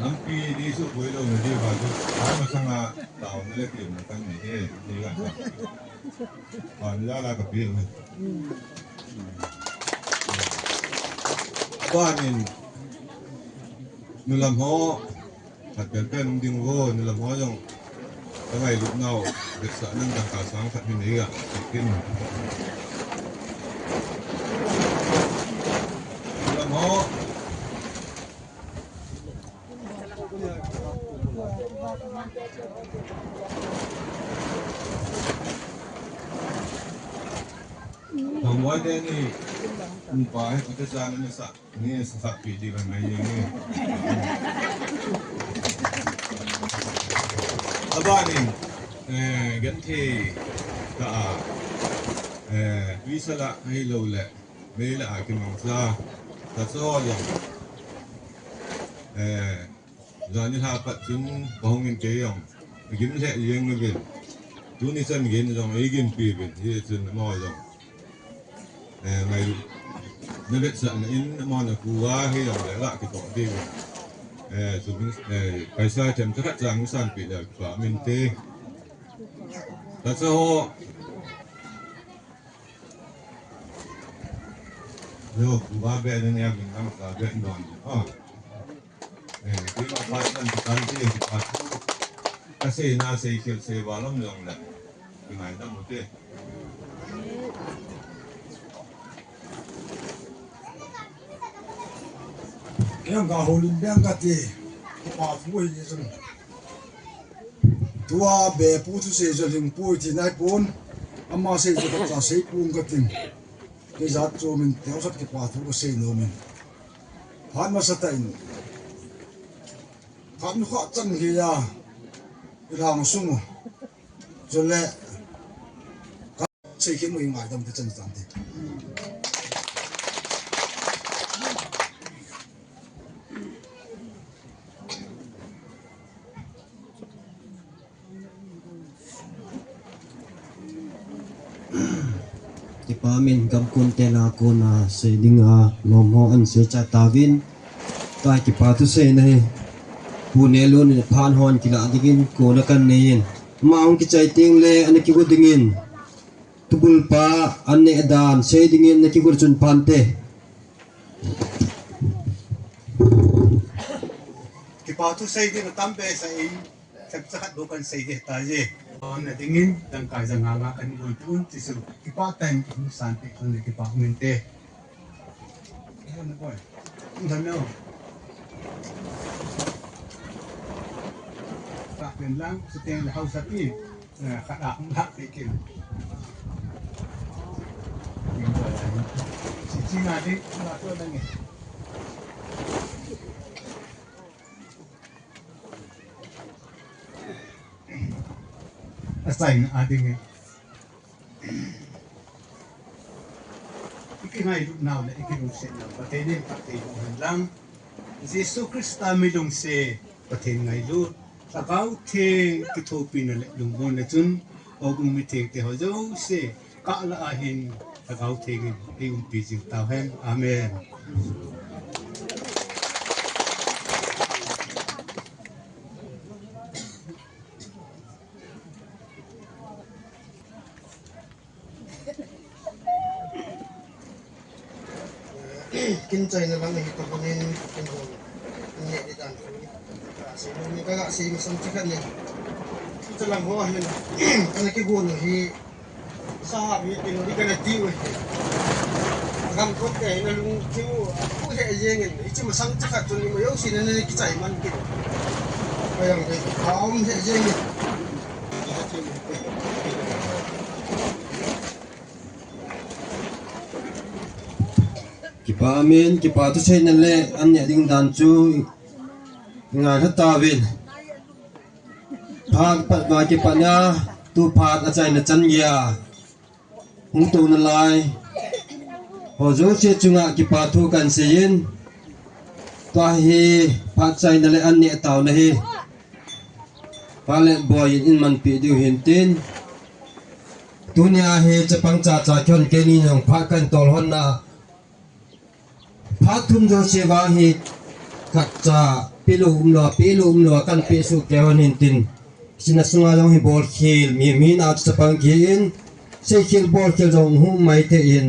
Lampi di su pui lou na di ba tu. Ama sanga tao na le ti na kan ni e. Ni ga. Ba ni la la ka pi ni. Ba ni. Nu lam ho. Khat pen pen hung ding uvo, nu lam ho jong. Ka ngailut nau, vetsahna dangka sang khat hi nei a, kin. Nu lam ho. Thangvah te ni, nu pa hi, ka cha na ni sa. Ni sa pi di ban mai ni. Aba ni, eh, genthei ka, eh, tuisa la ahilou le, mei la a kimang sa, ka cho ya. Eh, Jani lha pat chun ka hung in kei jong, gim lheh jeng uvin. Tuni chan gei in jong, ei gimpi uvin, hichun amaho jong. Eh, ngai, na vetsahna in, amaho na kou a, hijong le, la kitoh ding uvin. Eh, chu min, eh, paisa themcha khat chang min sanpeh le, kipa um inte. Tacha ho. Yo, kou a be, na nia min, am sa be, don. Ah. Eh, keima pa tan tan ti pa. Ka sei na sei khel sei va lam jong le. Ki ngai dam u te. Kei ka houlim beng ka ti. Kipa thu hi ni chun. Tua be pu thusei jolhing pui ti nai pon. Ama sei chu ka cha sei pon ka tin. Kei jat chu min teu sat kipa thu ka sei nom in. Phat masa tah in. Khat nu khat chan hi a, i lang sung u. Chule, ka sei khin u i ngaidam te chan chan te. Kipa min, gamkon te na kona sei dinga lom ho an sei cha tauvin. Tua kipa thu seina hi. Pu Nehlun in phan hon kila dingin kona kan nei in. Ama hung kichai teng le ana kigo dingin. Tubul pa an neh dan sei dingin ana kigo chun phante. Kipa thu sei ding tam be sa in. Themcha khat bou kan sei ding ta je. Ana dingin, dangka ja nga nga kan bol pun, ti chu. Kipa tah in, hung sanpeh, hung le kipa hung inte. Ana boi. Hung dam nau. Ka pen lang, chuteng le hausa pi. Eh, khat a hung lhah pe kin. Chi chi na ding, la to dang e. Achaina a ding e. I kingailut nau le i kilungset nau Pathen in phatthei boh hen lang. Jesu Christa mi lungset, Pathen ngailut, Lhagao Theng kithopina le lungmonna chun, houbung mithengte ho jouse, kah lah a hin Lhagao Theng in ei umpi jing tauhen. Amen. Kin chaina lang hi tabang in, kin hon, kin neh di dan kin. Ka sei, ni ka ga sei masang chakhat ni. Kin chalang ho hin, kana kihon hi, Sahab hi tin di kana ti u hi. Gamkon te na lung kiu, ku he jeng in, hiche masang chakhat chun ima jouse na na kichai man kit. Ka jang dei, ka um he jeng in. Kipa min, kipa thuseina le an neh ding dan chu ngailha tauvin. Phat pat va kipat na, tu phat achaina chan geiya hung tou nalai ho jouse chunga kipa thu kan seiyin, tua hi phat chaina le an neh tauna hi Palet Boi in eimanpi diu hin tin, tunia hi chapang chacha kihon keini jong phat kan tol hon na, phat thum jouse vang hi khatcha P Pelu umlo, pelu umlo, kan pesu ke hon hin tin. Sina sunga jong hi bol khel, mi, mi na chapang ki in. Sei khel bol khel jong hu mai te in.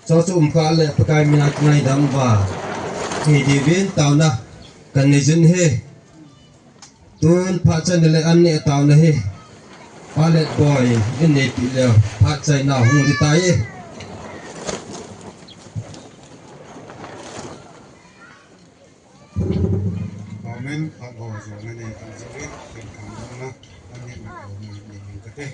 Cho chu um kha le Pakai mina kinai dam va. Hi di vin tauna. Kan ni jin he. Tun phat chan le an ne tauna he. Palet boy, in ne pi leo. Phat chai na hung di tai. Amen. Phat ho jo na ne, an jo in, kan kan na, an ne na ho na ne, ne ka te.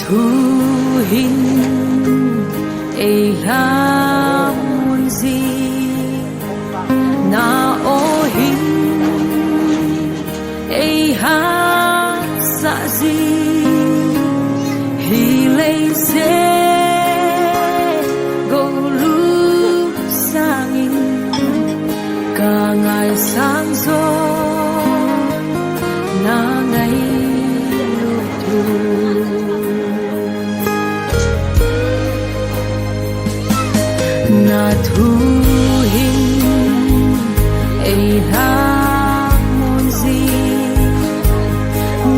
Thu hin ei lhamon ji, na o hin ei hatsah ji, hi leiset gou lhung sangin ka ngaisang jo na ngailut thu. Na thu hin ei lhamon ji,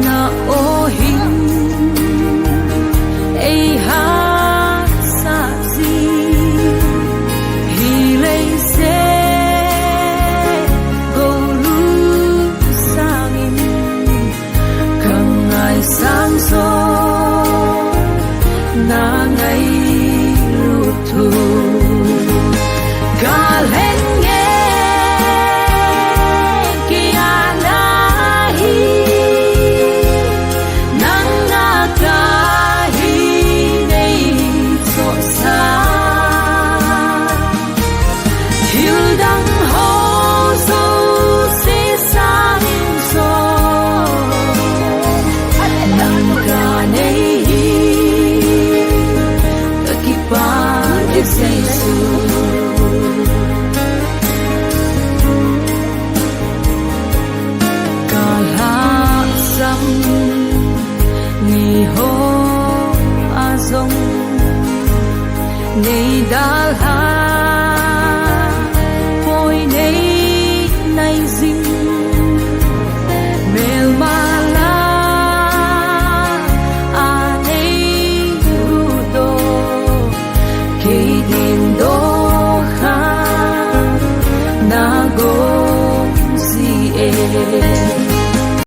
na o hin ei hatsah ji, hi leiset gou lhung sangin ka ngaisang jo na ngailut thu. Ka lheng ngen kia na hi, nang na ka hi nei chohsa. Thil dang ho jouse sangin jo nang ka nei hi ka kipah e Jesu. Ka lhasam ni ho a jong nei dalha poi nei nai jing, melma la a nei huhdoh, kei dingdoh kha na gong ji e.